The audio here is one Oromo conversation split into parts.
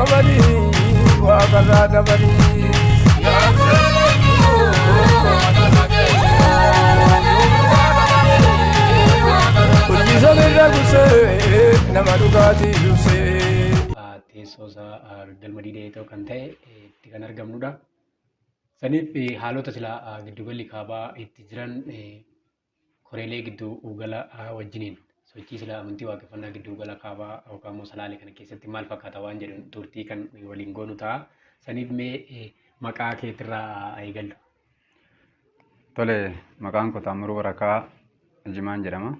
qabanii waaqarraa dabanii. Hojii samirra gusee nama dhugaatii ibsee. Teessoo isaa galma Diida Heexoo kan ta'e itti kan argamnudha. Saniif haalota silaa giddugalli kaabaa itti jiran koreelee giddu gala wajjiniin sochii silaa amantii waaqeffannaa giddu gala kaabaa yookaan immoo Salaalee kana keessatti maal fakkaata waan jedhu turtii kan waliin goonu ta'a. Saniif mee maqaa keetirraa eegallu. Tole, maqaan koo Taammiruu Barakaa Jimaan jedhama.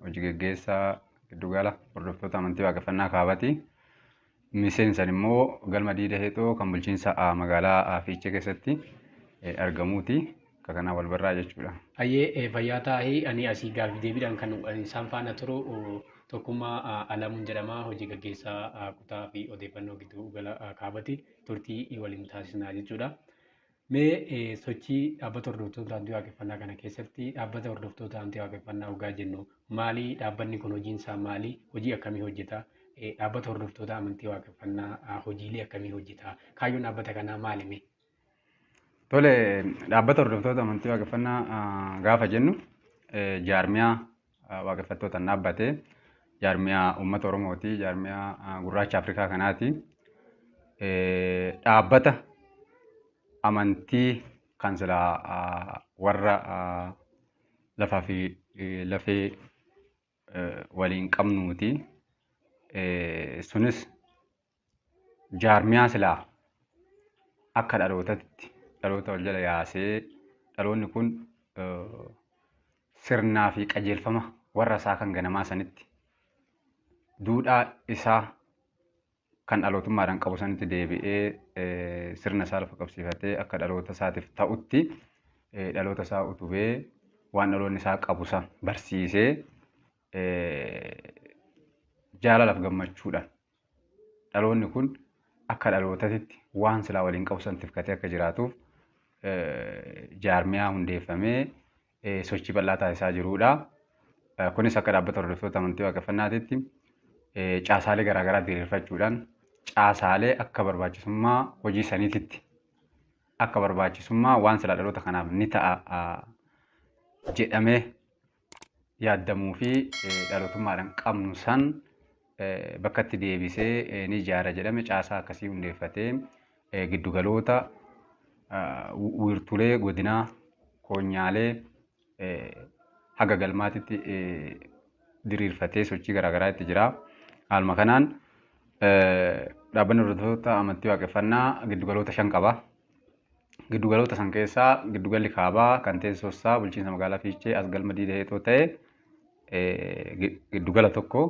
Hojii geggeessaa giddugala hordoftoota amantii waaqeffannaa kaabaati. Miseensan immoo galma Diida Heexoo kan bulchiinsa magaalaa Fiichee keessatti argamuuti. Akka kanaa wal barraa jechuudha. Hayyee, fayyaa taa'ii. Ani asii gaaffii deebiidhaan kan isaan faana turu Tokkummaa Alamuun jedhama. Hojii gaggeessaa kutaa fi odeeffannoo giddu gala kaabati. Turtii waliin taasisnaa jechuudha. Mee sochii dhaabbata hordoftoota amantii waaqeffannaa kana keessatti, dhaabbata hordoftoota amantii waaqeffannaa hoggaa jennu maali? Dhaabbanni kun hojiin isaa maali? Hojii akkamii hojjeta? Dhaabbata hordoftoota amantii waaqeffannaa hojiilee akkamii hojjeta? Kaayyoon dhaabbata kanaa maali mee? Tole, dhaabbata hordoftoota amantii waaqeffannaa gaafa jennu jaarmiyaa waaqeffattootaan dhaabbate, jaarmiyaa uummata Oromooti, jaarmiyaa gurraacha Afrikaa kanaati. Dhaabbata amantii kan silaa warra lafaa fi lafee waliin qabnuuti. Sunis jaarmiyaa silaa akka dhalootatti dhaloota wal jala yaasee dhaloonni kun sirnaa fi qajeelfama warra isaa kan ganamaa sanitti, duudhaa isaa kan dhalootummaadhaan qabu sanitti deebi'ee, sirna isaa lafa qabsiifatee, akka dhaloota isaatiif ta'utti dhaloota isaa utubee, waan dhaloonni isaa qabu san barsiisee, jaalalaaf gammachuudhaan dhaloonni kun akka dhalootatitti waan silaa waliin qabu san tifkatee akka jiraatuuf jaarmiyaa hundeeffamee sochii bal'aa taasisaa jirudha. Kunis akka dhaabbata hordoftoota amantii waaqeffannaatitti caasaalee garaagaraa diriirfachuudhaan, caasaalee akka barbaachisummaa hojii saniititti, akka barbaachisummaa waan silaa dhaloota kanaaf ni ta'a jedhamee yaaddamuu fi dhalootummaadhaan qabnu san bakkatti deebisee ni ijaara jedhame, caasaa akkasii hundeeffatee giddugaloota, wiirtulee godinaa, koonyaalee haga galmaatitti diriirfatee sochii garaagaraa itti jira. Haaluma kanaan dhaabbanni hordoftoota amantii waaqeffannaa giddugaloota 5 qaba. Giddugaloota san keessaa giddugalli kaabaa kan teessoo isaa bulchiinsa magaalaa Fiichee as galma Diida Heexoo ta'e giddugala tokko.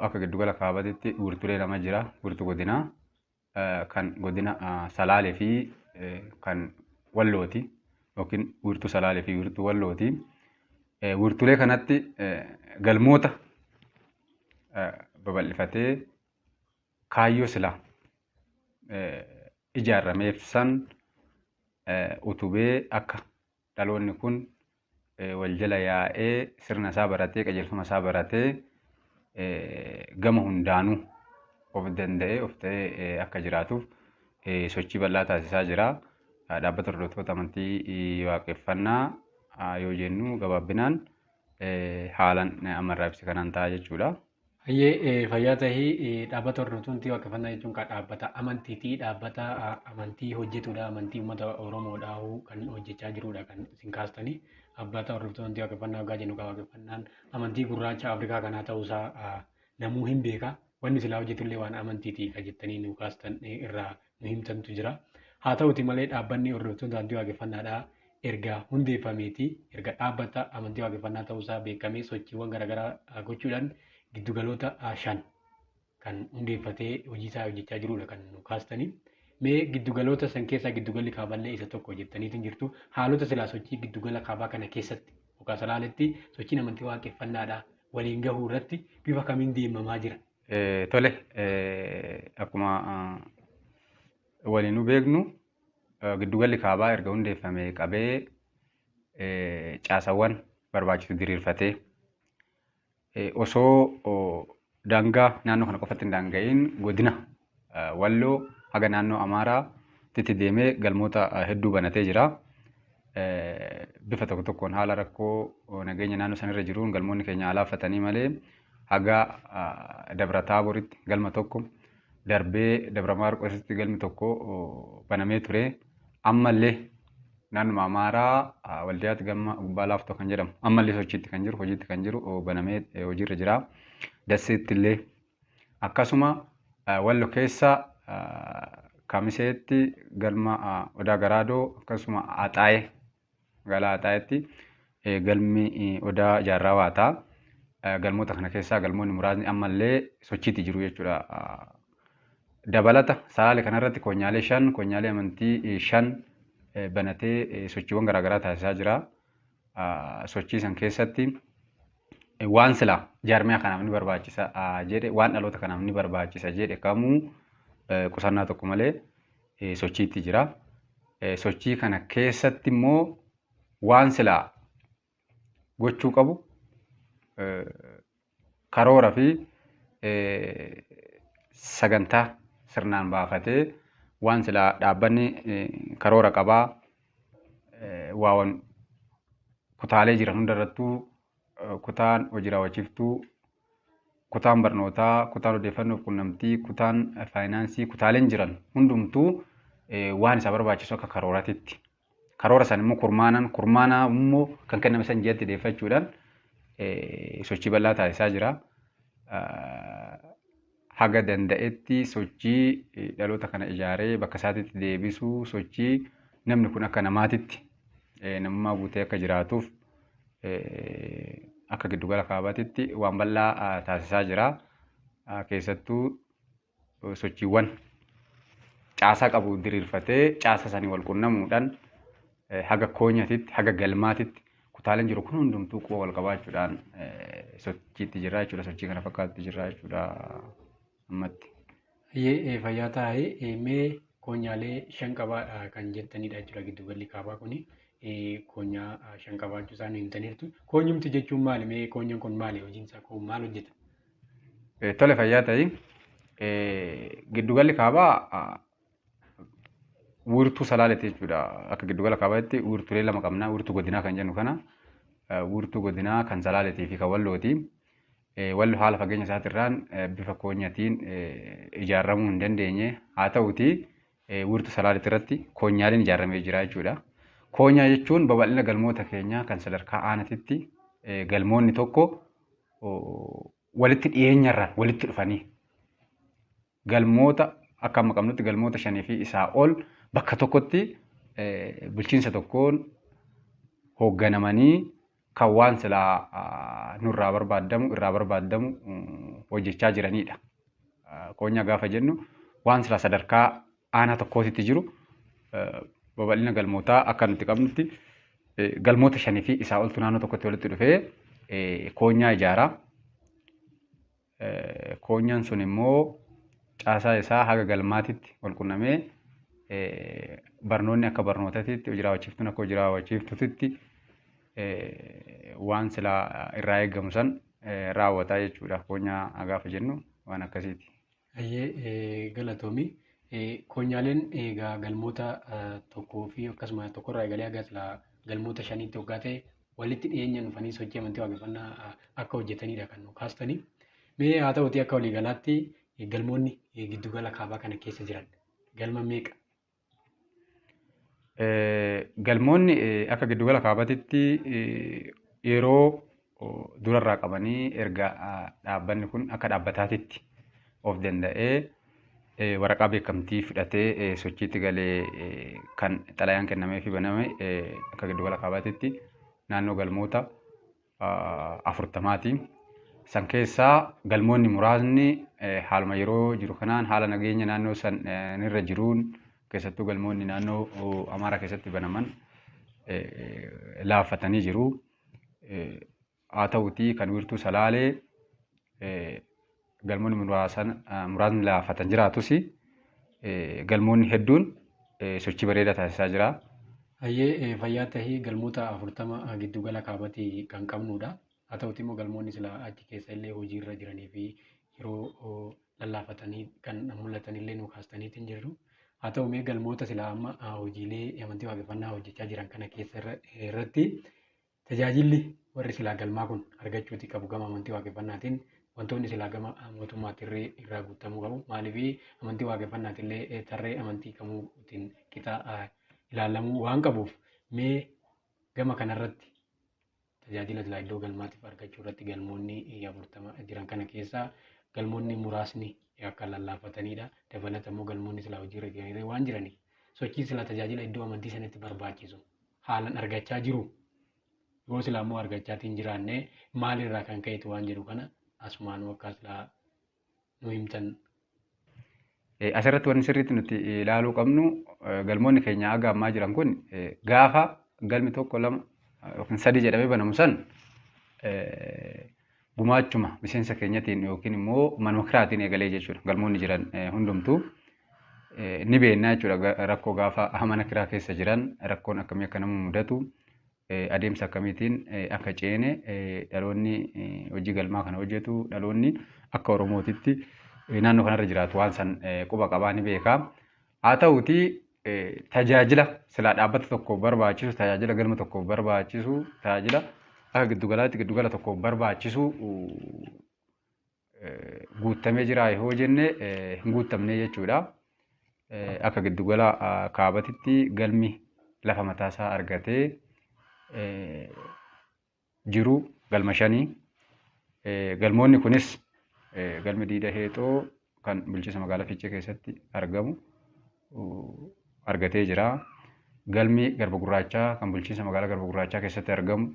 Akka giddugala kaabaatitti wiirtulee lama jira. Wiirtuu godinaa kan godina Salaalee fi kan Wallooti, yookiin wiirtuu Salaalee fi wiirtuu Wallooti. Wiirtulee kanatti galmoota babal'ifatee kaayyoo silaa ijaarameef san utubee, akka dhaloonni kun wal jala yaa'ee sirna isaa baratee, qajeelfama isaa baratee, gama hundaanuu of danda'ee of ta'ee akka jiraatuuf sochii bal'aa taasisaa jira. Dhaabbata hordoftoota amantii waaqeffannaa yoo jennu gabaabbinaan haalan ammarraa ibsi kanaan ta'a jechuudha. Hayyee, fayyaa tahii. Dhaabbata hordoftoota amantii waaqeffannaa jechuun kan dhaabbata amantiiti. Dhaabbata amantii hojjetudha. Amantii uummata Oromoodhaa kan hojjechaa jirudha kan isin kaastanii. Dhaabbata hordoftoota amantii waaqeffannaa waggaa jennu kan waaqeffannaan amantii gurraacha Afrikaa kanaa ta'uusaa namuu hin beeka. Wanni silaa hojjetullee waan amantiiti kan jettanii nu kaastan irraa nu himtantu jira. Haa ta'uti malee, dhaabbanni hordoftoota amantii waaqeffannaadhaa erga hundeeffameeti, erga dhaabbata amantii waaqeffannaa ta'uusaa beekamee, sochiiwwan garaagaraa gochuudhaan giddugaloota 5 kan hundeeffatee hojii isaa hojjechaa jirudha kan nu kaastanii. Mee giddugaloota san keessaa giddugalli kaaballee isa tokko jettaniitiin jirtu. Haalota silaa sochii giddugala kaabaa kana keessatti yookaan Salaaletti sochiin amantii waaqeffannaadhaa waliin gahuu irratti bifa kamiin deemamaa jira? Tole, akkuma waliin nu beeknu, giddugalli kaabaa erga hundeeffamee qabee caasawwan barbaachisu diriirfatee, osoo daangaa naannoo kana qofatti hin daanga'iin godina Walloo haga naannoo Amaaraatti deemee galmoota hedduu banatee jira. Bifa tokko tokkoon haala rakkoo nageenya naannoo sanarra jiruun galmoonni keenya alaaffatanii malee haga Dabra Taaboritti galma tokko darbee Dabra Maarqositti galmi tokko banamee ture. Ammallee naannuma Amaaraa Waldiyaatti galma Gubbaa Laaftoo kan jedhamu ammallee sochiitti kan jiru, hojiitti kan jiru, banamee hojiirra jira. Dasseetti illee akkasuma Wallo keessa Kamiseetti galma Odaa Garaadoo, akkasuma Axaayee, magaalaa Axaayeetti galmi Odaa Jaarraa Waataa. Galmoota kana keessaa galmoonni muraasni ammallee sochiitti jiru jechuudha. Dabalata Salaale kanarratti koonyaalee 5, koonyaalee amantii 5 banatee sochiiwwan garaagaraa taasisaa jira. Sochii san keessatti waan silaa jaarmiyaa kanaaf ni barbaachisa jedhe, waan dhaloota kanaaf ni barbaachisa jedhe kamuu qusannaa tokko malee sochiitti jira. Sochii kana keessatti immoo waan silaa gochuu qabu karoora fi sagantaa sirnaan baafatee, waan silaa dhaabbanni karoora qabaa, waan kutaalee jiran hundarrattuu, kutaan hojii raawwachiiftuu, kutaan barnootaa, kutaan odeeffannoo fi quunnamtii, kutaan faayinaansii, kutaaleen jiran hundumtuu waan isa barbaachisu akka karooraatitti. Karoora san immoo kurmaanaan, kurmaanaa immoo kan kenname san ji'atti deeffachuudhaan sochii bal'aa taasisaa jira. Haga danda'etti sochii dhaloota kana ijaaree bakka isaatitti deebisuu, sochii namni kun akka namaatitti namummaa guutee akka jiraatuuf akka giddugala kaabaatitti waan bal'aa taasisaa jira. Keessattuu sochiiwwan caasaa qabu diriirfatee caasaa sanii wal qunnamuudhaan haga koonyatitti, haga galmaatitti kutaaleen jiru kun hundumtuu quba wal qabaachuudhaan sochiitti jira jechuudha. Sochii kana fakkaatutti jira jechuudha ammatti. Hayyee, fayyaa taa'ee. Mee koonyaalee 5 qabaadha kan jettanidha jechuudha giddugalli kaabaa kuni. Koonyaa 5 qabaachuu isaa nu himtaniirtu. Koonyumti jechuun maali? Mee koonyaan kun maali? Hojiin isaa kun maal hojjeta? Tole, fayyaa ta'ii. Giddugalli kaabaa wiirtuu Salaaleeti jechuudha. Akka giddugala kaabaatti wiirtuulee lama qabna. Wiirtuu godinaa kan jennu kana, wiirtuu godinaa kan Salaaleetii fi kan Wallooti. Wallo haala fageenya isaatirraan bifa koonyatiin ijaaramuu hin dandeenye. Haa ta'uti wiirtuu Salaaleetii irratti koonyaaleen ijaaramee jira jechuudha. Koonyaa jechuun babal'ina galmoota keenyaa kan sadarkaa aanaatitti galmoonni tokko walitti dhiyeenyarraan walitti dhufanii, galmoota akka amma qabnutti galmoota 5 fi isaa ol bakka tokkotti bulchiinsa tokkoon hoogganamanii kan waan silaa nurraa barbaadamu, irraa barbaadamu hojjechaa jiranidha. Koonyaa gaafa jennu waan silaa sadarkaa aanaa tokkootitti jiru, babal'ina galmootaa akka nuti qabnutti galmoota 5 fi isaa oltu naannoo tokkotti walitti dhufee koonyaa ijaara. Koonyaan sun immoo caasaa isaa haga galmaatitti wal qunnamee barnoonni akka barnootatitti, hojii raawwachiiftuun akka hojii raawwachiiftutti waan silaa irraa eegamu san raawwataa jechuudha. Koonyaa gaafa jennu waan akkasiiti. Hayyee, galatoomi. Koonyaaleen egaa galmoota tokkoo fi akkasuma tokkorraa eegalee haga silaa galmoota 5tti waggaa ta'e walitti dhiyeenyaan dhufanii sochii amantii waaqeffannaa akka hojjetanidha kan nu kaastanii. Mee haa ta'utii akka waliigalaatti galmoonni giddugala kaabaa kana keessa jiran galma meeqa? Galmoonni akka giddugala kaabaatitti yeroo durarraa qabanii, erga dhaabbanni kun akka dhaabbataatitti of danda'ee waraqaa beekamtii fudhatee sochiitti galee kan xalayaan kennamee fi baname, akka giddugala kaabaatitti naannoo galmoota 40ti. San keessaa galmoonni muraasni haaluma yeroo jiru kanaan, haala nageenya naannoo san irra jiruun, keessattuu galmoonni naannoo Amaaraa keessatti banaman laaffatanii jiru. Haa ta'utii kan wiirtuu Salaalee galmoonni muraasni laaffatan jiraatus galmoonni hedduun sochii bareedaa taasisaa jira. Hayyee, fayyaa tahii. Galmoota 40 giddugala kaabatti kan qabnudha. Haa ta'uti immoo galmoonni silaa achi keessa illee hojiirra jiranii fi yeroo Lallaafatanii kan mul'atanillee nu kaastaniitiin jirru. Haa ta'u mee galmoota silaa amma hojiilee amantii waaqeffannaa hojjechaa jiran kana keessa irratti tajaajilli warri silaa galmaa kun argachuuti qabu gama amantii waaqeffannaatiin wantoonni silaa gama mootummaatti irraa guutamuu qabu. Maaliif amantii waaqeffannaatillee tarree amantii kamuutiin qixa ilaalamuu waan qabuuf mee gama kanarratti tajaajila silaa iddoo galmaatiif argachuu irratti galmoonni 40 jiran kana keessaa galmoonni muraasni akka lallaafatanidha. Dabalata immoo galmoonni silaa hojiirra jiran waan jiraniif sochiin silaa tajaajila iddoo amantii sanatti barbaachisu haalan argachaa jiru. Yoo silaa immoo argachaatiin hin jiraanne maalirraa kan ka'etu waan jedhu kana asumaanuu akka silaa nu himtan. Asirratti wanni sirriitti nuti ilaaluu qabnu galmoonni keenya haga ammaa jiran kun gaafa galmi 1, 2 yookiin 3 jedhamee banamu san gumaachuma miseensa keenyatiin yookiin immoo manuma kiraatiin eegalee jechuudha. Galmoonni jiran hundumtuu ni beekna jechuudha. Rakkoo gaafa mana kiraa keessa jiran rakkoon akkamii akka nama mudatu, adeemsa akkamiitiin akka ceene, dhaloonni hojii galmaa kana hojjetu, dhaloonni akka Oromootitti naannoo kanarra jiraatu waan san quba qabaa ni beeka. Haa ta'uutii tajaajila silaa dhaabbata tokkoof barbaachisu, tajaajila galma tokkoof barbaachisu, tajaajila akka giddugalaatti giddugala tokkoof barbaachisu guuttamee jira yoo jenne hin guuttamne jechuudha. Akka giddugala kaabatitti galmi lafa mataasaa argatee jiru galma shanii. Galmoonni kunis galmi Diida Heexoo kan bulchiinsa magaalaa Fiichee keessatti argamu argatee jira. Galmi Garba Gurraachaa kan bulchiinsa magaalaa Garba Gurraachaa keessatti argamu,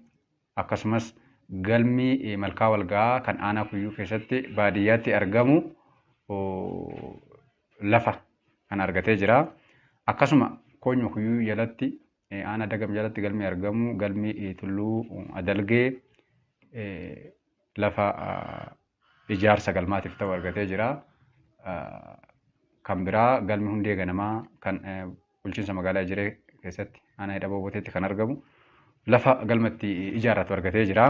akkasumas galmi Malkaa Walga'aa kan aanaa Kuyyuu keessatti baadiyyaatti argamu lafa kan argatee jira. Akkasuma Koonyuma Kuyyuu jalatti, aanaa Dagam jalatti galmi argamu, galmi Tulluu Adalgee, lafa ijaarsa galmaatiif ta'u argatee jira. Kan biraa galmi Hundee Ganamaa kan bulchiinsa magaalaa Ejiree keessatti aanaa Hidha Booboteetti kan argamu lafa galma itti ijaarratu argatee jira.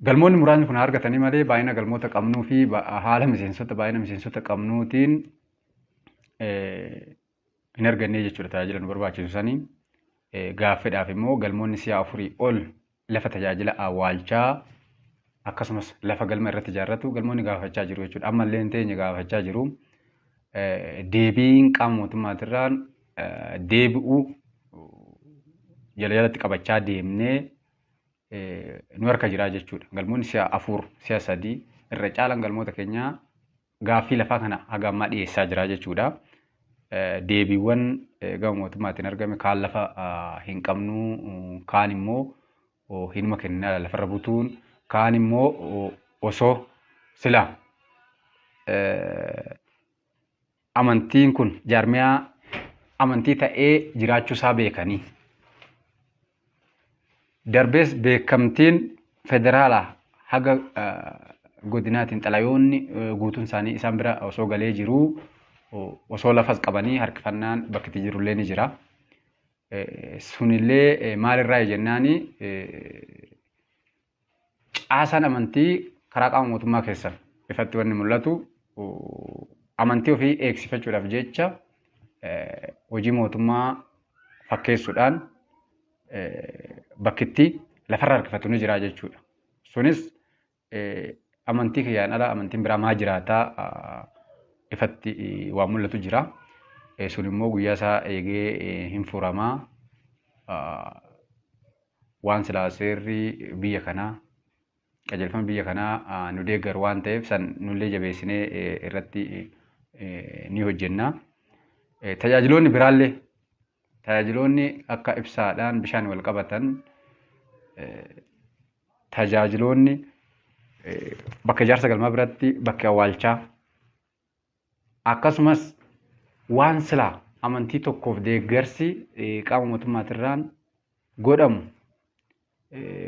Galmoonni muraasni kun argatanii malee baay'ina galmoota qabnuu fi haala miseensota baay'ina miseensota qabnuutiin hin argannee jechuudha tajaajila nu barbaachisu sanii. Gaaffidhaaf immoo galmoonni si'a afurii ol lafa tajaajila awwaalchaa akkasumas lafa galma irratti ijaarratu galmoonni gaafachaa jiru jechuudha. Ammallee hin teenye gaafachaa jiru. Deebiin qaama mootummaatirraan deebi'uu jala jalatti qabachaa deemnee nu harka jiraa jechuudha. Galmoonni si'a 4, si'a 3 irra caalan galmoota keenyaa gaaffii lafaa kana haga ammaa dhiyeessaa jira jechuudha. Deebiiwwan gama mootummaatiin argame kaan lafa hin qabnu, kaan immoo hinuma kennaa lafarra butuun, kaan immoo osoo sila amantiin kun jaarmiyaa amantii ta'ee jiraachuusaa beekanii darbees beekamtiin federaalaa haga godinaatiin xalayoonni guutuun isaanii isaan bira osoo galee jiruu osoo lafas qabanii harkifannaan bakki itti jirullee ni jira. Sunillee maalirraa jennaani, caasaan amantii karaa qaama mootummaa keessan ifatti wanni mul'atu amantii ofii eegsifachuudhaaf jecha hojii mootummaa fakkeessuudhaan bakki itti lafarra harkifatu ni jira jechuudha. Sunis amantii kiyyaan ala amantiin biraa maa jiraataa ifatti waan mul'atu jira. Sun immoo guyyaa isaa eegee hin furamaa. Waan silaa seerri biyya kanaa, qajeelfama biyya kanaa nu deeggaru waan ta'eef san nullee jabeessinee irratti ni hojjenna. Tajaajiloonni biraallee, tajaajiloonni akka ibsaadhaan bishaan wal qabatan, tajaajiloonni bakka ijaarsa galmaa biratti bakki awwaalchaa, akkasumas waan silaa amantii tokkoof deeggarsi qaama mootummaatirraan godhamu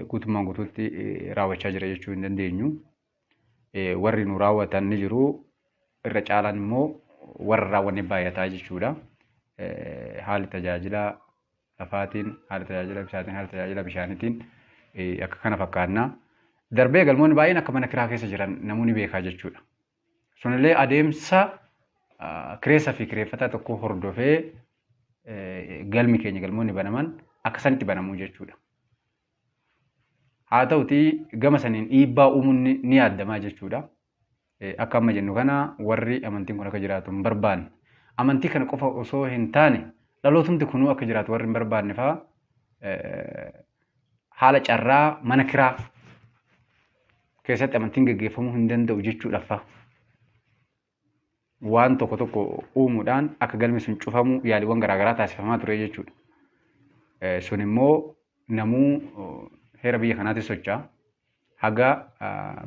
guutummaan guutuutti raawwachaa jira jechuu hin dandeenyu. Warri nu raawwatan ni jiru. Irra caalaan immoo warra raawwanne baay'ataa jechuudha. Haalli tajaajila lafaatiin, haala tajaajila ibsaatiin, haala tajaajila bishaaniitiin akka kana fakkaanna. Darbee galmoonni baay'een akka mana kiraa keessa jiran namoonni beekaa jechuudha. Sunillee adeemsa kireessaa fi kireeffataa tokko hordofee galmi keenya galmoonni banaman akka sanitti banamuu jechuudha. Haa ta'utii gama saniin dhiibbaa uumuun ni yaadamaa jechuudha. Akka amma jennu kana warri amantiin kun akka jiraatu hin barbaanne. Amantii kana qofa osoo hin taane dhalootumti kunuu akka jiraatu warri hin barbaanne fa'aa haala carraa mana kiraa keessatti amantiin gaggeeffamuu hin danda'u jechuudhaaf fa'a. Waan tokko tokko uumuudhaan akka galmi sun cufamu yaaliiwwan garaagaraa taasifamaa ture jechuudha. Sun immoo namuu heera biyya kanaatti socho'a. Haga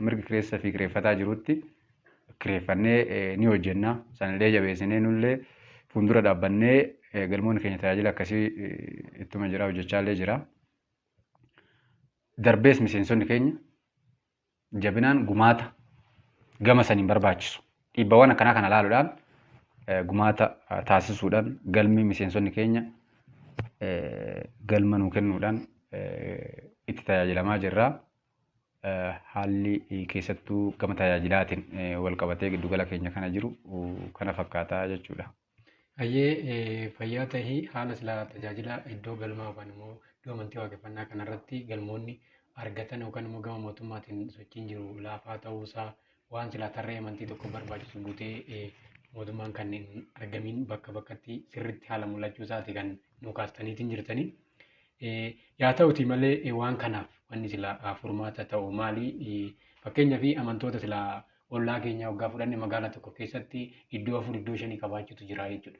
mirgi kireessaa fi kireeffataa jirutti kireeffannee ni hojjenna. Sanillee jabeessinee nullee fuuldura dhaabbannee galmoonni keenya tajaajila akkasii ittuma jira hojjechaallee jira. Darbees miseensonni keenya jabinaan gumaata gama saniin barbaachisu. Dhiibbawwan akkanaa kana ilaaluudhaan gumaata taasisuudhaan galmi miseensonni keenya galma nuu kennuudhaan itti tajaajilamaa jirra. Haalli keessattuu gama tajaajilaatiin wal qabatee giddugala keenya kana jiru kana fakkaataa jechuudha. Hayyee, fayyaa tahii. Haala silaa tajaajila iddoo galmaa yookaan immoo iddoo amantii waaqeffannaa kanarratti galmoonni argatan yookaan immoo gama mootummaatiin sochiin jiru laafaa ta'uusaa, waan silaa tarree amantii tokko barbaachisu guutee mootummaan kan hin argamiin bakka bakkatti sirriitti haala mul'achuu isaati kan nu kaastaniitiin jirtanii. Yaa ta'uti malee waan kanaaf wanni silaa furmaata ta'u maali? Fakkeenyaaf amantoota silaa ollaa keenya waggaa fudhanne magaalaa tokko keessatti iddoo afur, iddoo shanii qabaachuutu jira jechuudha.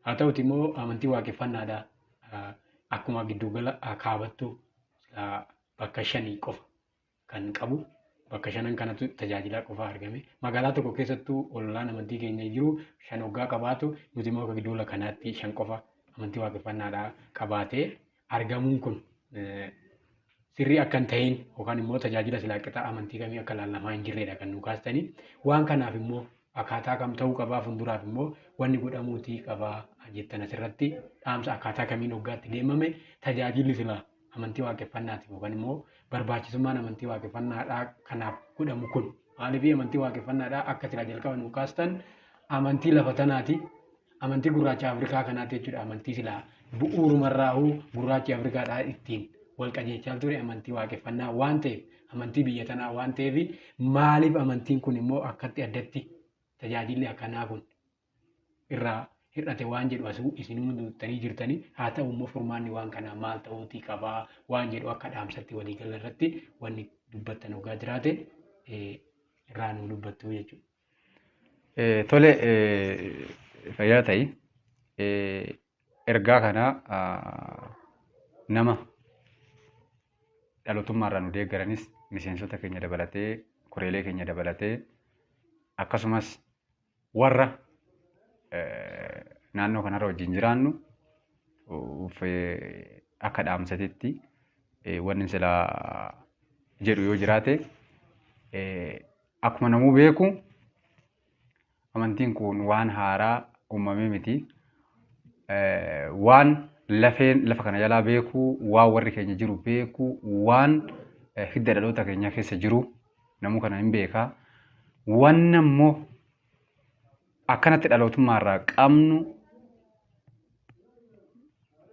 Haa ta'uti immoo amantii waaqeffannaadha. Akkuma giddugala kaabattuu bakka shanii qofa kan qabu, bakka shanan kanatu tajaajila qofa argame. Magaalaa tokko keessattuu ollaan amantii keenya jiru shan waggaa qabaatu, nuti immoo akka giddugala kanaatti shan qofa amantii waaqeffannaadhaa qabaatee argamuun kun sirrii akka hin ta'in yookaan immoo tajaajila silaa qixa amantii kamii akka laallamaa hin jirredha kan nu kaastanii. Waan kanaaf immoo akkaataa kam ta'uu qabaa, fuulduraaf immoo wanni godhamuutii qabaa jettan, asirratti dhaamsa akkaataa kamiin waggaatti deemame tajaajilli silaa amantii waaqeffannaatiif yookaan immoo barbaachisummaan amantii waaqeffannaadhaa kanaaf godhamu kun maaliif? Amantii waaqeffannaadhaa akka silaa jalqaba nu kaastan amantii lafa tanaati, amantii gurraacha Afrikaa kanaati jechuudha. Amantii silaa bu'uurumarraahuu gurraachi Afrikaadhaa ittiin wal qajeelchaa ture amantii waaqeffannaa waan ta'eef, amantii biyya tanaa waan ta'eef, maaliif amantiin kun immoo akkatti addatti tajaajilli akkanaa kun irraa hir'ate waan jedhu asuu isinuu duuttanii jirtanii. Haa ta'u immoo furmaanni waan kanaa maal ta'uutii qabaa waan jedhu akka dhaamsatti waliigala irratti wanni dubbattan hoggaa jiraate irraa nu dubbattu jechuudha. Tole, fayyaa ta'i. Ergaa kana nama dhalootummaarraa nu deeggaranis, miseensota keenya dabalatee, koreelee keenya dabalatee, akkasumas warra naannoo kanarra wajjin jiraannu akka dhaamsatitti wanni silaa jedhu yoo jiraate, akkuma namuu beeku amantiin kun waan haaraa uumamee miti. Waan lafeen lafa kana jalaa beeku, waan warri keenya jiru beeku, waan hidda dhaloota keenyaa keessa jiru namuu kana hin beekaa. Wanni ammoo akkanatti dhalootummaarraa qabnu,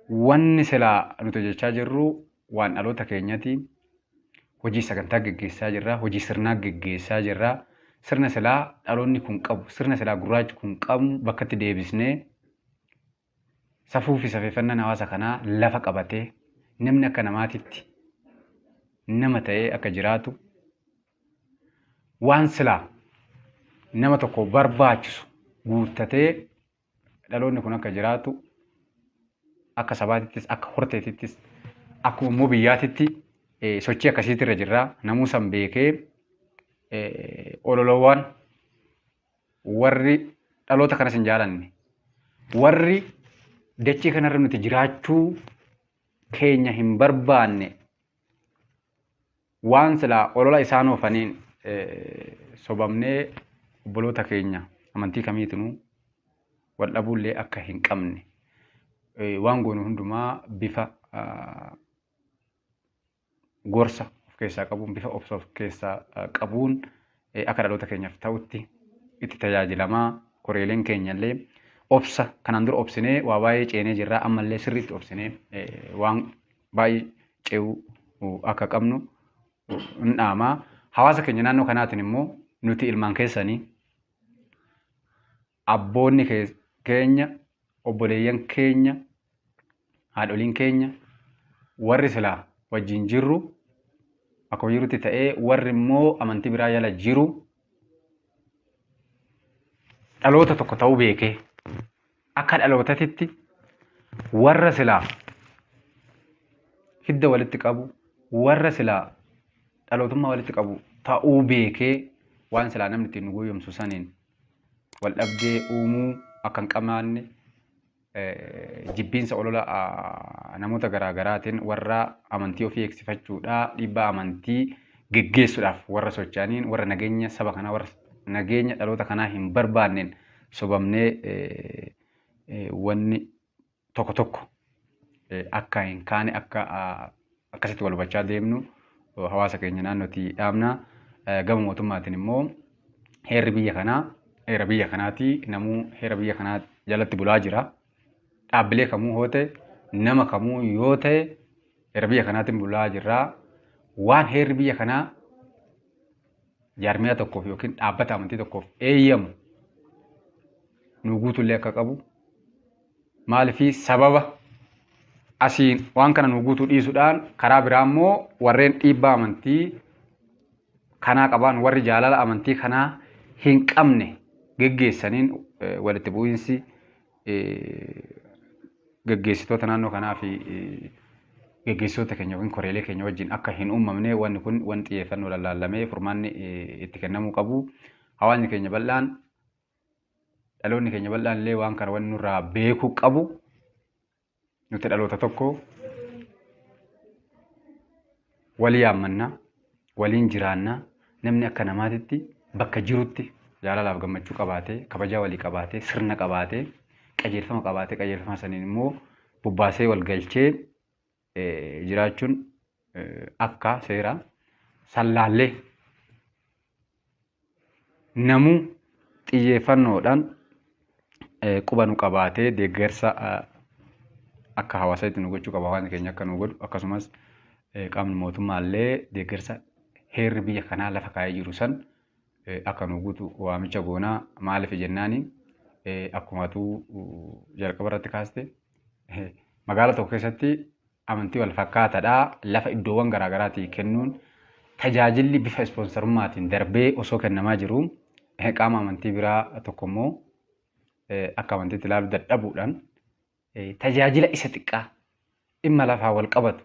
wanni silaa nuti hojjechaa jirru waan dhaloota keenyati. Hojii sagantaa geggeessaa jirra, hojii sirnaa geggeessaa jirra. Sirna silaa dhaloonni kun qabu, sirna silaa gurraachi kun qabu bakkatti deebisnee, safuu fi safeeffannaan hawaasa kanaa lafa qabatee, namni akka namaatitti nama ta'ee akka jiraatu, waan silaa nama tokko barbaachisu guuttatee dhaloonni kun akka jiraatu, akka sabaatittis, akka horteetittis, akkuma immoo biyyaatitti sochii akkasiitti irra jirra. Namuu san beekee ololowwan warri dhaloota kanas hin jaalanne, warri dachee kanarra nuti jiraachuu keenya hin barbaanne, waan silaa olola isaan oofaniin sobamnee obboloota keenya amantii kamiitinuu wal dhabuullee akka hin qabne, waan goonu hundumaa bifa gorsa of keessaa qabuun, bifa obsa of keessaa qabuun, akka dhaloota keenyaaf ta'utti itti tajaajilamaa koreeleen keenyallee obsa kanaan dura obsinee waa baay'ee ceenee jirra, ammallee sirriitti obsinee waan baay'ee ce'uu akka qabnu hin dhaamaa. Hawaasa keenya naannoo kanaatiin immoo nuti ilmaan keessanii, abboonni keenya, obboleeyyan keenya, haadholiin keenya, warri silaa wajjin jirru akkuma jirutti ta'ee, warri immoo amantii biraa jala jiru dhaloota tokko ta'uu beekee akka dhalootatitti warra silaa hidda walitti qabu, warra silaa dhalootummaa walitti qabu ta'uu beekee, waan silaa namni ittiin nu goyyomsu saniin wal dhabdee uumuu akka hin qabaanne, jibbiinsa olola namoota garaa garaatiin warra amantii ofii eegsifachuudhaa dhiibbaa amantii geggeessuudhaaf warra socho'aniin, warra nageenya saba kanaa, warra nageenya dhaloota kanaa hin barbaanneen sobamnee wanni tokko tokko akka hin kaane, akka akkasitti wal hubachaa deemnu hawaasa keenya naannootti dhaabna. Gama mootummaatiin immoo heerri biyya kanaa heera biyya kanaati, namuu heera biyya kanaa jalatti bulaa jira. Dhaabbilee kamuu yoo ta'e, nama kamuu yoo ta'e, heera biyya kanaatiin bulaa jirra. Waan heerri biyya kanaa jaarmiyaa tokkoof yookiin dhaabbata amantii tokkoof eeyyamu nu guutullee akka qabu, maaliifii sababa asiin waan kana nu guutuu dhiisuudhaan karaa biraa immoo warreen dhiibbaa amantii kanaa qaban, warri jaalala amantii kanaa hin qabne geggeessaniin walitti bu'iinsi geggeessitoota naannoo kanaa fi geggeessitoota keenya yookiin koreelee keenya wajjin akka hin uumamne, wanni kun wanti xiyyeeffannoo lallaallamee furmaanni itti kennamuu qabu. Hawaasni keenya bal'aan, dhaloonni keenya bal'aan illee waan kana wanni nurraa beekuu qabu, nuti dhaloota tokko, walii yaammannaa, waliin jiraannaa, namni akka namaatitti bakka jirutti jaalalaaf gammachuu qabaatee, kabajaa walii qabaatee, sirna qabaatee, qajeelfama qabaatee, qajeelfama saniin immoo bobbaasee wal galchee jiraachuun akka seera sallaallee namuu xiyyeeffannoodhaan quba nu qabaatee deeggarsa akka hawaasaatti nu gochuu qaba, hawaasni keenya akka nu godhu, akkasumas qaamni mootummaallee deeggarsa heerri biyya kanaa lafa kaa'ee jiru san akka nu guutu waamicha goonaa. Maaliif jennaani, akkuma atuu jalqaba irratti kaaste, magaalaa tokko keessatti amantii wal fakkaataadhaa lafa iddoowwan garaagaraatii kennuun tajaajilli bifa ispoonsarummaatiin darbee osoo kennamaa jiru, qaama amantii biraa tokko immoo akka amantiitti ilaaluu dadhabuudhaan tajaajila isa xiqqaa dhimma lafaa wal qabatu,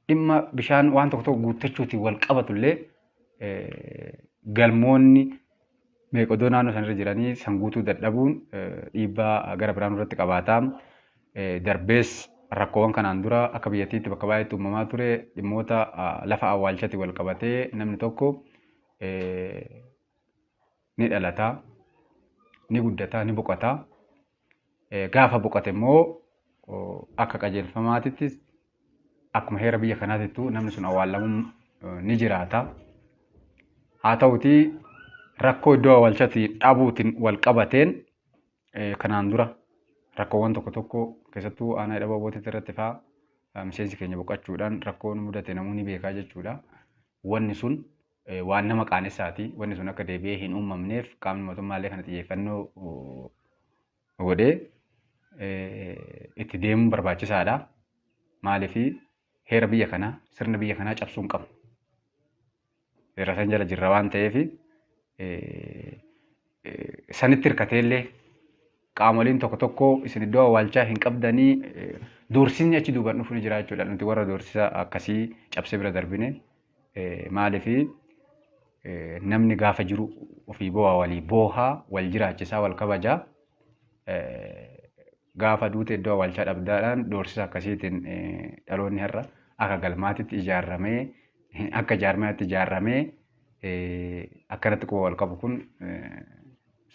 dhimma bishaan waan tokko tokko guuttachuutiin wal qabatu illee, galmoonni meeqodoo naannoo sanarra jiranii san guutuu dadhabuun dhiibbaa gara biraan irratti qabaata. Darbees rakkoowwan kanaan dura akka biyyattiitti bakka baay'eetti uumamaa ture, dhimmoota lafa awwaalchatti wal qabatee, namni tokko ni dhalata, ni guddata, ni boqota. Gaafa boqote immoo akka qajeelfamaatittis akkuma heera biyya kanaatittuu namni sun awwaallamuun ni jiraata. Haa ta'utii rakkoo iddoo awwaalchatti dhabuutiin wal qabateen kanaan dura rakkoowwan tokko tokko, keessattuu aanaa Hidhabuu Abbootiitti irratti fa'aa, miseensi keenya boqochuudhaan rakkoon mudate namuu ni beekaa jechuudha. Wanni sun waan nama qaanessaati. Wanni sun akka deebi'ee hin uumamneef qaamni mootummaallee kana xiyyeeffannoo godhee itti deemuun barbaachisaadha. Maaliif, heera biyya kanaa, sirna biyya kanaa cabsuu hin qabnu. Seera san jala jirra waan ta'eef, sanitti hirkateellee qaamoliin tokko tokko isin iddoo awwaalchaa hin qabdanii, doorsisni achi duubaan dhufu ni jira jechuudha. Nuti warra doorsisa akkasii cabsee bira darbine. Maaliif, namni gaafa jiru ofii boo'aa, walii boohaa, wal jiraachisaa, wal kabajaa. Gaafa duute iddoo awwaalchaa dhabdaadhaan doorsisa akkasiitiin dhaloonni har'a akka galmaatitti ijaarramee, akka jaarmaatti ijaarramee akkanatti quba wal qabu kun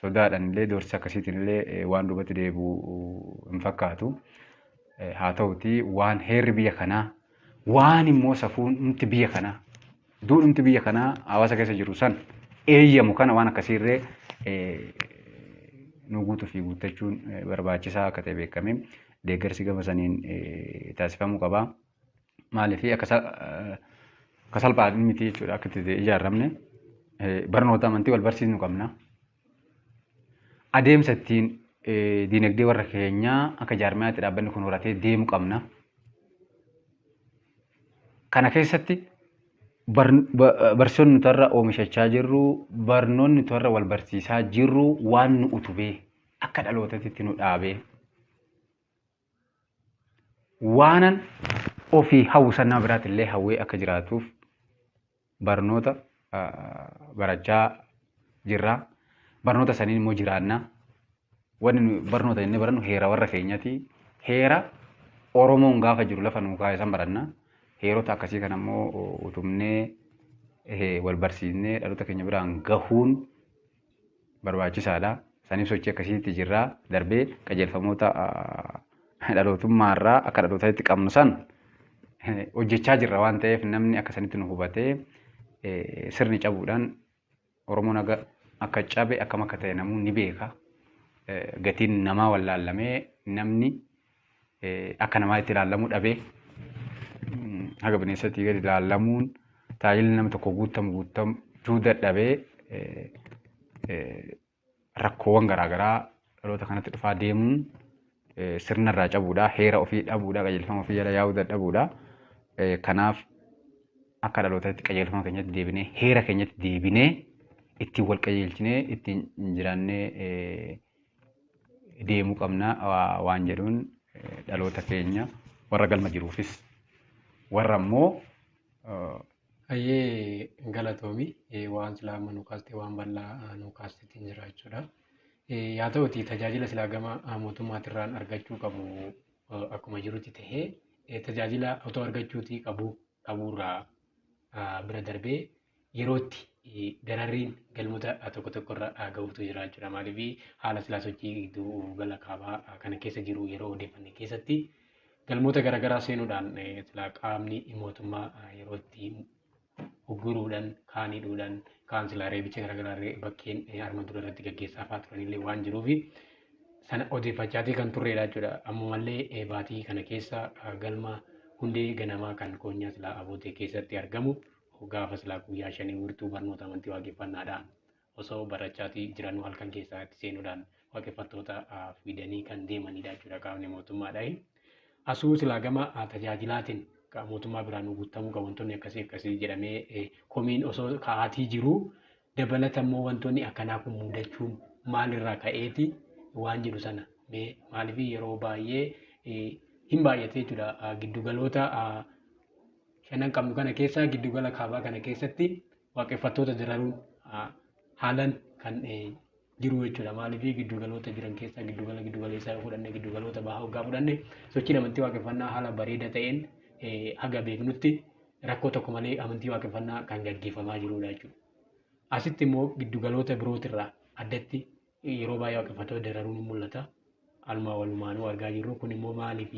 sodaadhaan illee doorsisa akkasiitiin illee waan duubatti deebi'u hin fakkaatu. Haa ta'utii waan heerri biyya kanaa, waan immoo safuun biyya kanaa, duudhumti biyya kanaa hawaasa keessa jiru san eeyyamu kana waan akkasiirree nu guutuu fi guuttachuun barbaachisaa akka ta'e beekamee deeggarsi gama saniin taasifamuu qaba. Maaliif akka salphaa miti jechuudha akka itti ijaaramne barnoota amantii wal barsiisnu qabna. Adeemsa ittiin diinagdee warra keenyaa akka jaarmiyaatti dhaabbanni kun horatee deemu qabna. Kana keessatti barsiisonni nuti irra oomishachaa jirru, barnoonni nuti irra wal barsiisaa jirru waan nu utubee akka dhalootaatti nu dhaabee waanan ofii hawwu san nama biraatti illee hawwee akka jiraatuuf barnoota barachaa jirra. Barnoota saniin immoo jiraanna. Wanni nu barnoota jennee barannu heera warra keenyaati. Heera Oromoon gaafa jiru lafa nuu kaa'e san baranna. Heerota akkasii kana immoo utubnee wal barsiisnee dhaloota keenya biraan gahuun barbaachisaadha. Saniif sochii akkasiitti jirra. Darbee qajeelfamoota dhalootummaarraa akka dhalootaatti qabnu san hojjechaa jirra waan ta'eef namni akka sanitti nu hubatee sirni cabuudhaan Oromoon akka cabe akkam akka ta'e namuu ni beeka. Gatiin namaa wallaallamee namni akka namaa itti ilaallamuu dhabee haga bineensatti gadi ilaallamuun tajaajilli nama tokko guutamu guutamuu dadhabee rakkoowwan garaagaraa dhaloota kanatti dhufaa deemuun sirna irraa cabuudha, heera ofii dhabuudha, qajeelfama ofii jala yaa'uu dadhabuudha. Kanaaf akka dhalootaatti qajeelfama keenyatti deebinee, heera keenyatti deebinee ittiin wal qajeelchinee ittiin jiraannee deemuu qabna waan jedhuun dhaloota keenya warra galma jiruufis warra immoo Hayyee galatoomi waan silaa amma nu kaaste waan bal'aa nu kaasteetiin jira jechuudha. Yaa ta'uti tajaajila silaa gama mootummaatirraan argachuu qabu akkuma jirutti tahee tajaajila otoo argachuutii qabu dhabuurraa bira darbee yerootti dararriin galmoota tokko tokkorra gahuutu jira jechuudha. Maaliif haala silaa sochii gidduu gala kaabaa kana keessa jiru yeroo odeeffanne keessatti galmoota garaagaraa seenuudhaan silaa qaamni mootummaa yerootti ugguruudhaan kaan hidhuudhaan kaan silaa reebicha garaagaraa bakkeen arma dura irratti gaggeessaa fa'aa turanillee waan jiruuf sana odeeffachaatii kan turredha jechuudha. Ammumallee baatii kana keessa galma hundee ganamaa kan koonyaa silaa abootee keessatti argamu gaafa silaa guyyaa 5 wirtuu barnoota amantii waaqeffannaadhaan osoo barachaatii jiranuu halkan keessaa itti seenuudhaan waaqeffattoota fidanii kan deemanidha jechuudha qaamni mootummaadha. Asuu silaa gama tajaajilaatiin mootummaa biraan nu guutamuu qabu wantoonni akkasii akkasii jedhamee komiin osoo ka'aatii jiruu dabalata immoo wantoonni akkanaa kun mudachuun maalirraa ka'eeti waan jedhu sana mee maaliif yeroo baay'ee hin baay'ate jechuudha giddugaloota shanan qabnu kana keessa giddugala kaabaa kana keessatti waaqeffattoota dararuun haalan kan jiru jechuudha. Maaliif giddugaloota jiran keessa giddugala giddugaleessaa yoo fudhanne giddugaloota bahaa hoggaa fudhanne sochiin amantii waaqeffannaa haala bareeda ta'een haga beeknutti rakkoo tokko malee amantii waaqeffannaa kan gaggeeffamaa jirudha jechuudha. Asitti immoo giddugaloota birootirraa addatti yeroo baay'ee waaqeffattoota dararuun ni mul'ata. Aluma walumaanuu argaa jirru kun immoo maaliif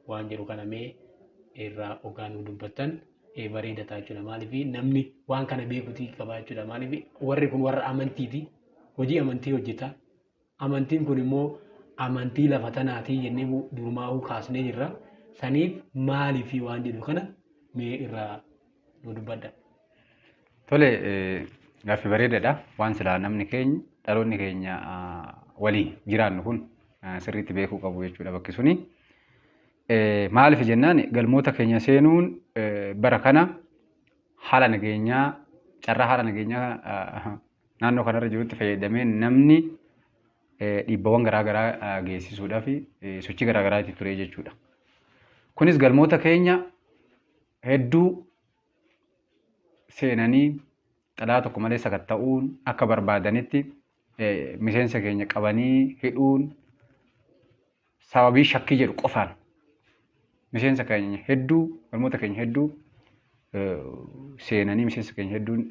waan jedhu kana mee irraa hoggaa nu dubbattan bareeda ta'a jechuudha. Maaliif namni waan kana beekuutii qaba jechuudha. Maaliif warri kun warra amantiiti. Hojii amantii hojjeta. Amantiin kun immoo amantii lafa tanaatii jennee durumaa'uu kaasnee jirra. Saniif maaliif waan jedhu kana mee irraa nu dubbadha. Tole gaaffii bareedaadha. Waan silaa namni keenya dhaloonni keenya waliin jiraannu kun sirriitti beekuu qabu jechuudha bakki suni. Maaliif jennaan galmoota keenya seenuun bara kana haala nageenyaa carraa haala nageenyaa naannoo kanarra jirutti fayyadamee namni dhiibbawwan garaagaraa geessisuudhaaf sochii garaagaraa itti ture jechuudha. Kunis galmoota keenya hedduu seenanii xalaa tokko malee sakatta'uun akka barbaadanitti miseensa keenya qabanii hidhuun sababii shakkii jedhu qofaan miseensa keenya hedduu galmoota keenya hedduu seenanii miseensa keenya hedduun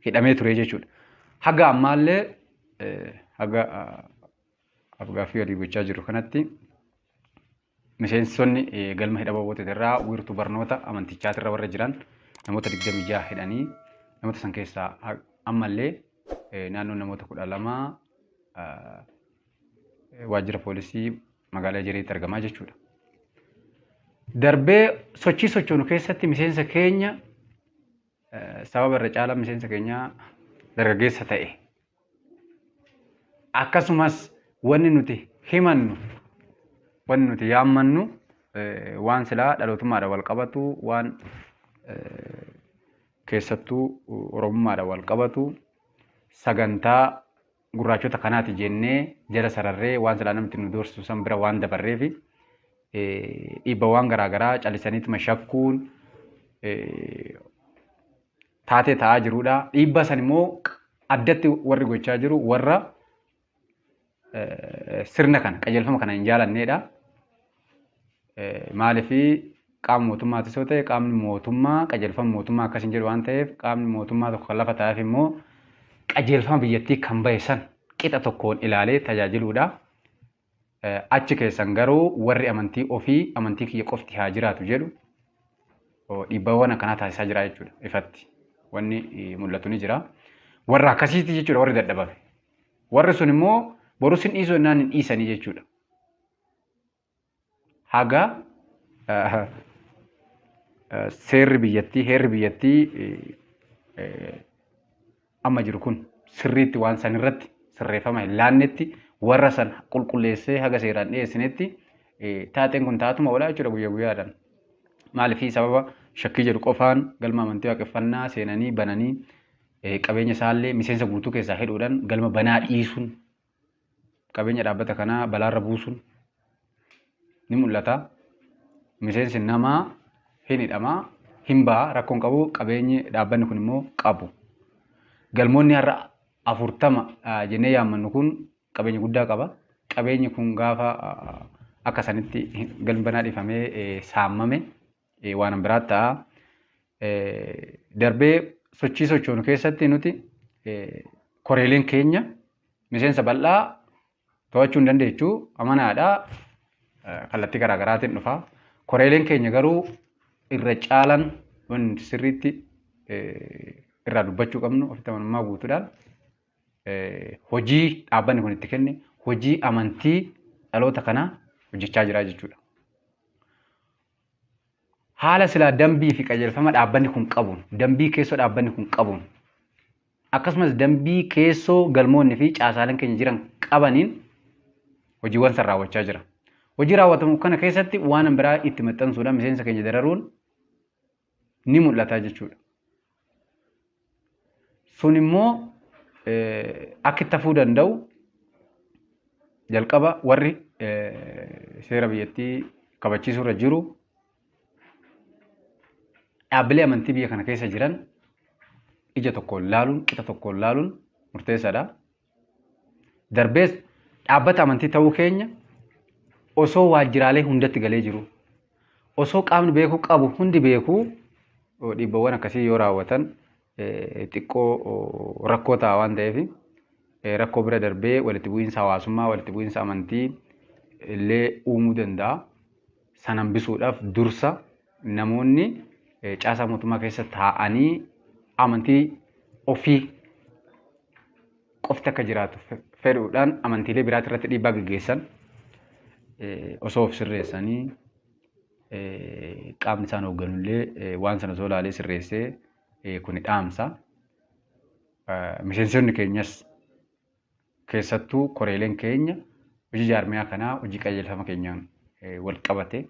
hidhamee ture jechuudha. Haga ammaallee haga afgaaffii walii gochaa jiru kanatti miseensonni galma hidha Abootee irraa wiirtuu barnoota amantichaatirra warra jiran namoota 26 hidhanii namoota san keessaa Ammallee naannoo namoota 12 waajjira poolisii magaalaa Ejereetti argamaa jechuudha. Darbee sochii sochoonu keessatti miseensa keenya sababa irra caalaa miseensa keenyaa dargaggeessa ta'e akkasumas wanni nuti himannu wanni nuti yaammannu waan silaa dhalootummaadhaan wal qabatu waan keessattuu oromummaadhaan wal qabatu sagantaa gurraachota kanaati jennee jala sararree waan silaa namni nu doorsisu san bira waan dabarreefi dhiibbawwan garaagaraa callisaniituma shakkuun taatee ta'aa jirudha. Dhiibbaa san immoo addatti warri gochaa jiru warra sirna kana qajeelfama kana hin jaalannedha. Maaliif qaama mootummaatis yoo ta'e qaamni mootummaa qajeelfama mootummaa akkas hin jedhu waan ta'eef qaamni mootummaa tokko kan lafa taa'eef immoo qajeelfama biyyattii kan bahe san qixa tokkoon ilaalee tajaajiluudha. Achi keessan garuu warri amantii ofii amantii kiyya qofti haa jiraatu jedhu dhiibbaawwan akkanaa taasisaa jira jechuudha ifatti. Wanni mul'atu ni jira. Warra akkasiiti jechuudha warri dadhabame. Warri sun immoo borus hin dhiisuu jennaan hin dhiisanii jechuudha. Haga seerri biyyattii heerri biyyattii amma jiru kun sirriitti waan san irratti sirreeffama hin laannetti warra san qulqulleessee haga seeraan dhiyeessinetti taateen kun taatuma oolaa jechuudha guyyaa guyyaadhaan. Maaliif sababa shakkii jedhu qofaan galma amantii waaqeffannaa seenanii bananii qabeenya isaallee miseensa guutuu keessaa hidhuudhaan galma banaa dhiisuun qabeenya dhaabbata kanaa balaarra buusuun ni mul'ata. Miseensi namaa hin hidhamaa hin ba'a rakkoon qabu qabeenyi dhaabbanni kun immoo qabu. Galmoonni har'a 40 jennee yaammannu kun qabeenya guddaa qaba. Qabeenyi kun gaafa akka sanitti galmi banaa dhiifamee saammame waan biraa ta'a. Darbee sochii sochoonu keessatti nuti koreeleen keenya miseensa bal'aa to'achuu hin dandeechu amanaadha. Kallattii garaagaraatiin dhufa. Koreeleen keenya garuu irra caalan wanti sirriitti irraa dubbachuu qabnu ofitti amanamummaa guutuudhaan hojii dhaabbanni kun itti kenne hojii amantii dhaloota kanaa hojjechaa jira jechuudha. Haala silaa dambii fi qajeelfama dhaabbanni kun qabuun, dambii keessoo dhaabbanni kun qabuun, akkasumas dambii keessoo galmoonni fi caasaaleen keenya jiran qabaniin hojiiwwan san raawwachaa jira. Hojii raawwatamu kana keessatti waan biraa itti maxxansuudhaan miseensa keenya dararuun ni mul'ata jechuudha. Sun immoo akka itti hafuu danda'u jalqaba warri seera biyyattii kabachiisuu irra jiru dhaabbilee amantii biyya kana keessa jiran ija tokkoon laaluun qixa tokkoon laaluun murteessaadha. Darbees dhaabbata amantii ta'uu keenya osoo waajjiraalee hundatti galee jiru osoo qaamni beekuu qabu hundi beekuu dhiibbawwan akkasii yoo raawwatan xiqqoo rakkoo ta'a waan ta'eef rakkoo bira darbee walitti bu'iinsa hawaasummaa walitti bu'iinsa amantii illee uumuu danda'a. San hambisuudhaaf dursa namoonni caasaa mootummaa keessa taa'anii amantii ofii qofti akka jiraatu fedhuudhaan amantiilee biraati irratti dhiibbaa gaggeessan osoo of sirreessanii qaamni isaan hoogganullee waan sana osoo ilaalee sirreessee kuni dhaamsa. Miseensonni keenyas keessattuu koreeleen keenya hojii jaarmiyaa kanaa hojii qajeelfama keenyaan wal qabate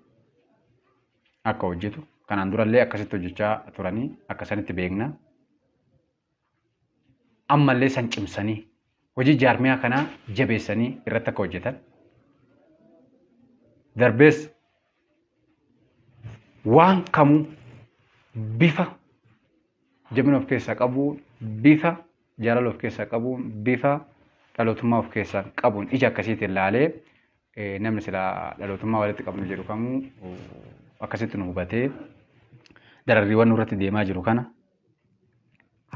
akka hojjetu kanaan durallee akkasitti hojjechaa turanii akka sanitti beekna. Ammallee san cimsanii hojii jaarmiyaa kanaa jabeessanii irratti akka hojjetan. Darbees waan kamuu bifa jabina of keessaa qabuun, bifa jaalala of keessaa qabuun, bifa dhalootummaa of keessaa qabuun ija akkasiitiin ilaalee namni silaa dhalootummaa walitti qabnu jedhu kamuu akkasitti nu hubatee dararriiwwan nurratti deemaa jiru kana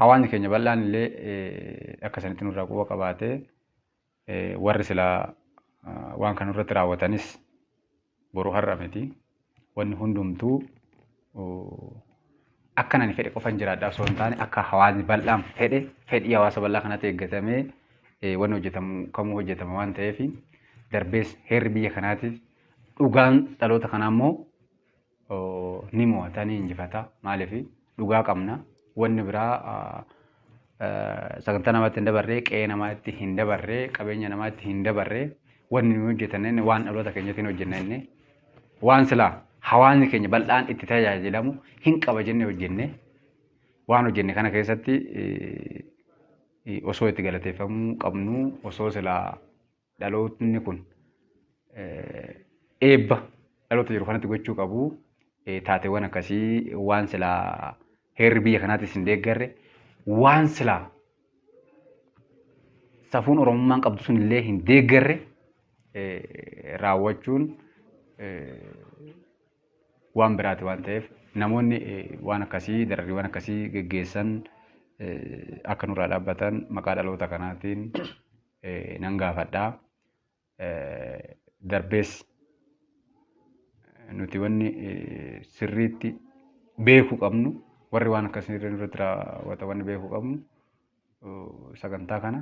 hawaasni keenya bal'aan illee akka sanitti nurraa quba qabaatee warri silaa waan kana nurratti raawwatanis boru har'a miti. Wanni hundumtuu Akka ani fedhe qofan jiraadha osoo hin taane akka hawaasni bal'aan fedhe fedhii hawaasa bal'aa kanatti eeggatamee wanni hojjetamu kamuu hojjetama waan ta'eef darbees heerri biyya kanaatiif dhugaan dhaloota kanaa immoo ni mo'ata ni injifata. Maaliif dhugaa qabna wanni biraa sagantaa namaatti hin dabarree, qe'ee namaatti hin dabarree, qabeenya namaatti hin dabarree, wanni nuyi hojjetan waan dhaloota keenyatiin hojjenna inni waan silaa hawaasni keenya bal'aan itti tajaajilamu hin qaba jennee hojjenne. Waan hojjenne kana keessatti osoo itti galateeffamuu qabnu, osoo silaa dhalootni kun eebba dhaloota jiru kanatti gochuu qabu, taateewwan akkasii waan silaa heerri biyya kanaatis hin deeggarre, waan silaa safuun Oromummaan qabdu sun illee hin deeggarre raawwachuun waan biraati waan ta'eef namoonni waan akkasii dararriiwwan akkasii geggeessan akka nurraa dhaabbatan maqaa dhaloota kanaatiin nan gaafadha. Darbees nuti wanni sirriitti beekuu qabnu, warri waan akkasii irratti raawwatan wanni beekuu qabnu, sagantaa kana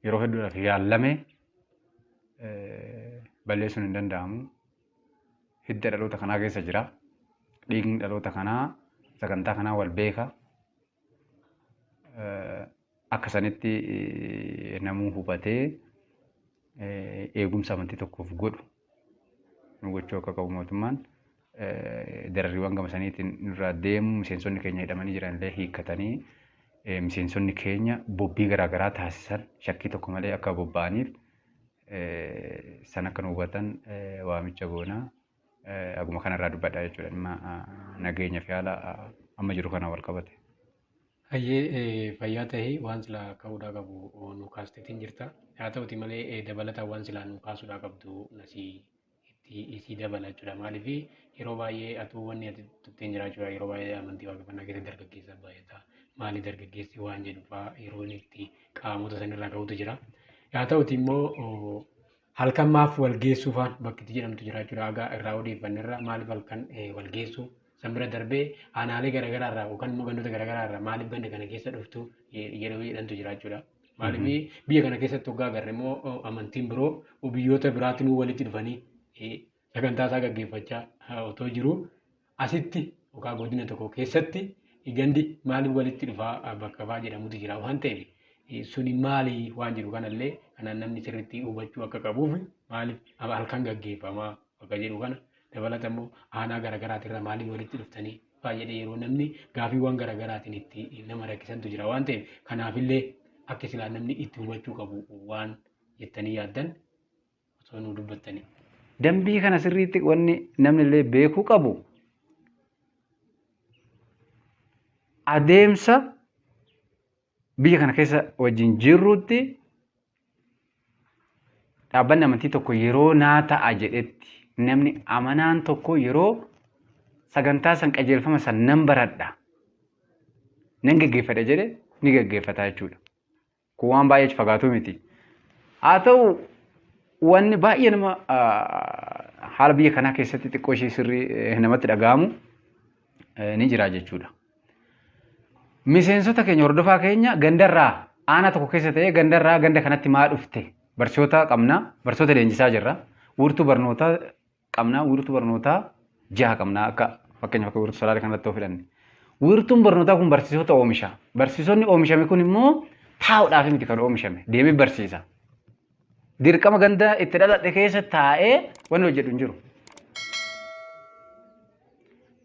yeroo hedduudhaaf yaallamee balleessuun hin danda'amu. Hidda dhaloota kanaa keessa jira. Dhiigni dhaloota kanaa sagantaa kanaa wal beeka. Akka sanitti namuu hubatee eegumsa amantii tokkoof godhu nu gochuu akka qabu, mootummaan dararriiwwan gama saniitiin nurraa deemu, miseensonni keenya hidhamanii jiran illee hiikkatanii, miseensonni keenya bobbii garaagaraa taasisan shakkii tokko malee akka bobba'aniif san akka nu hubatan waamicha goonaa. Aguma kanarraa dubbadhaa jechuudha dhimma nageenya fi haala amma jiru kana wal qabate. Hayyee, fayyaa ta'ee, waan silaa ka'uudhaa qabu nu kaasteetiin jirta. Haa ta'uti malee dabalataan waan silaa nu kaasuudhaa qabdu nasii itti isii dabala jechuudha. Maaliif yeroo baay'ee atuu wanni ati tutteen jira jechuudha. Yeroo baay'ee amantii waaqeffannaa keessatti dargaggeessa baay'ata. Maali dargaggeessi waan jedhu fa'aa yeroo inni itti qaamota sanirraa ka'utu jira. Haa ta'uti immoo halkan maaf wal geessuu fa'aan bakki itti jedhamtu jira jechuudha. Haga irraa odeeffanne irra maaliif halkan wal geessu, san bira darbee aanaalee garaagaraa irraa yookaan immoo gandoota garaagaraa irraa maaliif ganda kana keessa dhuftu yeroo jedhantu jira jechuudha. Maaliif biyya kana keessatti hoggaa agarre immoo amantiin biroo biyyoota biraatiin walitti dhufanii sagantaa isaa gaggeeffachaa otoo jiru, asitti yookaan godina tokko keessatti gandi maaliif walitti dhufaa bakka fa'aa jedhamutu jira waan ta'eef, suni maali waan jedhu kanallee kanaan namni sirriitti hubachuu akka qabuuf, maaliif halkan gaggeeffamaa bakka jedhu kana dabalata immoo aanaa garaagaraatirraa maaliif walitti dhuftanii baay'ee yeroo namni gaafiiwwan garaagaraatiin itti nama rakkisantu jira waan ta'eef, kanaafillee akka silaa namni itti hubachuu qabu waan jettanii yaaddan osoo nu dubbattanii. Dambii kana sirriitti wanni namni illee beekuu qabu, adeemsa biyya kana keessa wajjin jirrutti dhaabbanni amantii tokko yeroo naa ta'a jedhetti, namni amanaan tokko yeroo sagantaa san qajeelfama san nan baradha, nan geggeeffadha jedhe ni geggeeffata jechuudha. Kun waan baay'ee fagaatu miti. Haa ta'u, wanni baay'ee nama haala biyya kanaa keessatti xiqqoo ishee sirrii namatti dhaga'amu ni jira jechuudha. Miseensota keenya, hordofaa keenya gandarraa, aanaa tokko keessa ta'ee gandarraa ganda kanatti maa dhufte? Barsiisota qabna, barsiisota leenjisaa jirra, wiirtuu barnootaa qabna, wiirtuu barnootaa jaha qabna. Akka fakkeenyaaf akka wiirtuu Salaalee kanatti yoo filanne. Wiirtuun barnootaa kun barsiisota oomisha. Barsiisonni oomishame kun immoo taa'uudhaaf miti kan oomishame, deemee barsiisa. Dirqama ganda itti dhaladhe keessa taa'ee wanni hojjedhu hin jiru.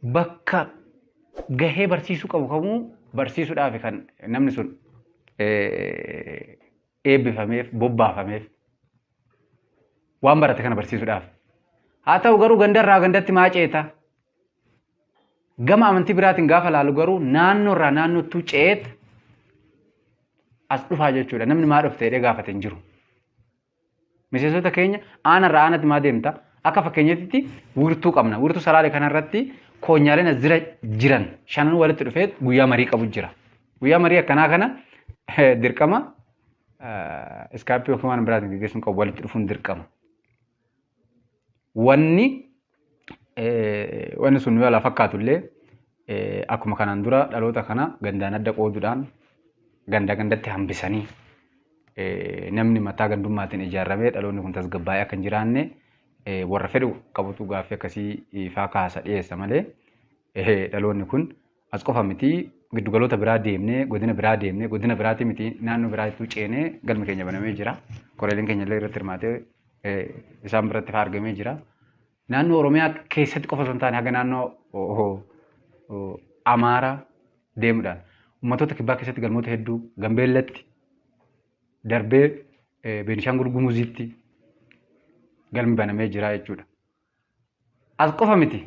Bakka gahee barsiisuu qabu kamuu barsiisuudhaaf kan namni sun eebbifameef, bobbaafameef waan barate kana barsiisuudhaaf. Haa ta'u garuu gandarraa gandatti maa ceeta? Gama amantii biraatiin gaafa laalu garuu naannoorraa naannottuu ceet as dhufaa jechuudha. Namni maa dhufte jedhee gaafate hin jiru. Miseensota keenya aanarraa aanatti maa deemta? Akka fakkeenyatti wiirtuu qabna. Wiirtuu Salaalee kanarratti koonyaaleen as jira jiran shanan walitti dhufee guyyaa marii qabu jira. Guyyaa marii akkanaa kana dirqama Skype yookiin waan biraatiin gaggeessuun qabu, walitti dhufuun dirqama. Wanni sun yoo ala fakkaatu illee Akkuma kanaan dura dhaloota kana gandaan adda qooduudhaan ganda gandatti hambisanii namni mataa gandummaatiin ijaarramee dhaloonni kun tasgabbaa'ee akka hin jiraanne warra fedhu qabutu gaaffii akkasii faa kaasa dhiyeessa malee dhaloonni kun as qofa miti, giddugaloota biraa deemnee, godina biraa deemnee, godina biraati miti, naannoo biraattuu ceenee galmi keenya banamee jira. Koreeleen keenya illee irratti hirmaatee isaan biratti faa argamee jira. Naannoo Oromiyaa keessatti qofa osoo hin taane haga naannoo Amaaraa deemuudhaan uummattoota kibbaa keessatti galmoota hedduu Gambeellatti darbee Beenishaangul Gumuziitti galmi banamee jira jechuudha. As qofa miti,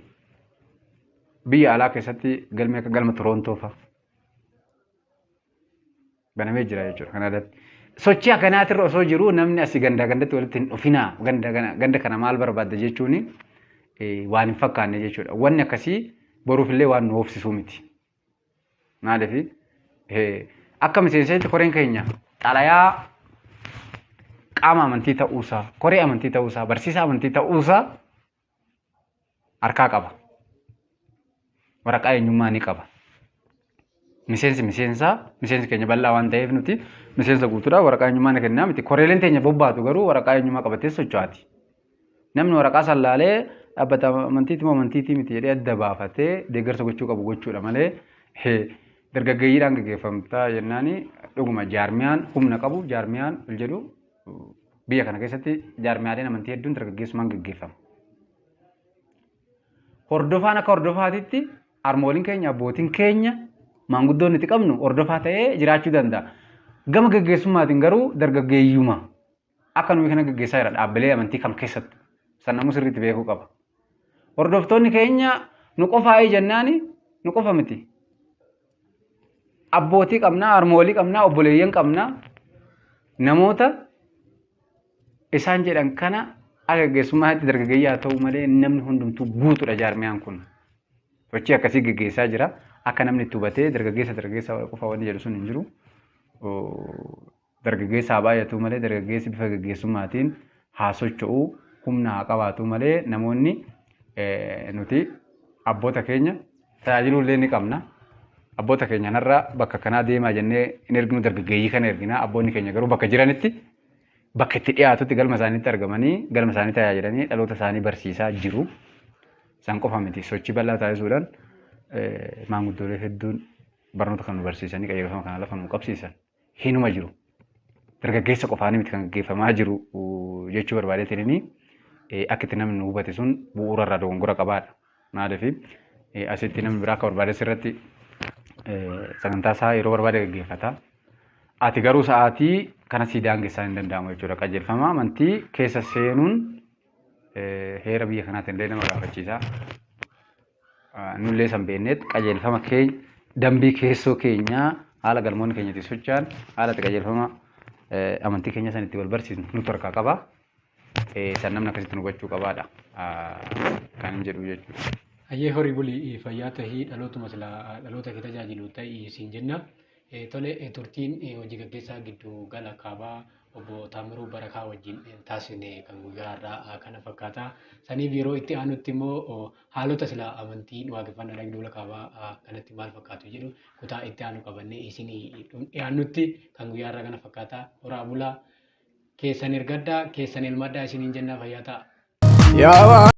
biyya alaa keessatti galmi akka galma Toroontoo fa'a banamee jira jechuudha. Kana irratti sochii akkanaatirra osoo jiruu namni asii gandaa gandatti walitti hin dhufinaa, ganda ganda kana maal barbaadda jechuun waan hin fakkaanne jechuudha. Wanni akkasii boruufillee waan nu hoofsisuu miti. Maaliif akka miseensaatti koreen keenya xalayaa qaama amantii ta'uusaa, koree amantii ta'uusaa, barsiisaa amantii ta'uusaa harkaa qaba. Waraqaa eenyummaa ni qaba. Miseensi miseensaa, miseensi keenya bal'aa waan ta'eef nuti miseensa guutuudha, waraqaa eenyummaa ni kennaa miti. Koreeleen teenya bobbaatu garuu waraqaa eenyummaa qabatee socho'aati. Namni waraqaa san laalee dhaabbata amantiiti moo amantiitii miti jedhee adda baafatee deeggarsa gochuu qabu gochuudha malee dargaggeeyyiidhaan gaggeeffamta jennaani dhuguma jaarmiyaan humna qabu, jaarmiyaan ol jedhu biyya kana keessatti jaarmiyaaleen amantii hedduun dargaggeessumaan gaggeeffama. Hordofaan akka hordofaatitti harmooliin keenya, abbootiin keenya, maanguddoon nuti qabnu hordofaa ta'ee jiraachuu danda'a. Gama gaggeessummaatiin garuu dargaggeeyyuma akka nuyi kana gaggeessaa jira dhaabbilee amantii kam keessattu. San namuu sirriitti beekuu qaba. Hordoftoonni keenya nu qofaa'ee jennaani nu qofa miti. Abbootii qabnaa, harmoolii qabnaa, obboleeyyan qabnaa, namoota isaan jedhan kana akka gaggeessummaatti dargaggeeyyii haa ta'u malee namni hundumtuu guutuudha jaarmiyaan kun. Sochii akkasii gaggeessaa jira. Akka namni itti hubatee dargaggeessa dargaggeessa qofa wanni jedhu sun hin jiru. Dargaggeessa haa baay'atu malee dargaggeessi bifa gaggeessummaatiin haa socho'u, humna haa qabaatu malee namoonni nuti abboota keenya tajaajiluu illee ni qabna. Abboota keenya kanarra bakka kanaa deemaa jennee hin erginu, dargaggeeyyii kana ergina. Abboonni keenya garuu bakka jiranitti, bakka itti dhiyaatutti galma isaaniitti argamanii galma isaanii tajaajilanii dhaloota isaanii barsiisaa jiru. Isaan qofa miti, sochii bal'aa taasisuudhaan maanguddoolee hedduun barnoota kan nu barsiisanii qajeelfama kana lafa nu qabsiisan hinuma jiru. Dargaggeessa qofaanii miti kan gaggeeffamaa jiru jechuu barbaadeetiin akka itti namni nu hubate sun bu'uura irraa dogongora qabaadha. Maaliif asitti namni biraa akka barbaade sirratti sagantaa isaa yeroo barbaade gaggeeffata. Ati garuu sa'aatii kana sii daangessaa hin danda'amu jechuudha. Qajeelfama amantii keessa seenuun heera biyya kanaatiin illee nama gaafachiisa. Nullee san beekneet qajeelfama keenya, dambii keessoo keenyaa, haala galmoonni keenya itti socho'an, haala itti qajeelfama amantii keenya san itti wal barsiisnu nutu harkaa qaba. San namni akkasitti nu hubachuu qabaadha kan hin jedhu jechuudha. Hayyee, horii bulii, fayyaa tahii, dhalootuma silaa dhaloota kee tajaajilu ta'ii siin jenna. Tole, turtiin hojii gaggeessaa giddu gala kaabaa obbo Taamiruu Barakaa wajjin taasisne kan guyyaa har'aa kana fakkaata. Saniif yeroo itti aanutti immoo haalota silaa amantiin waaqeffannaa giddu gala kaabaa kanatti maal fakkaatu jedhu kutaa itti aanu qabannee isin dhiyaannutti kan guyyaa har'aa kana fakkaata. Horaa bulaa, keessan ergaddaa, keessan elmadhaa isiniin jennaa, fayyaa ta'a. Yaa.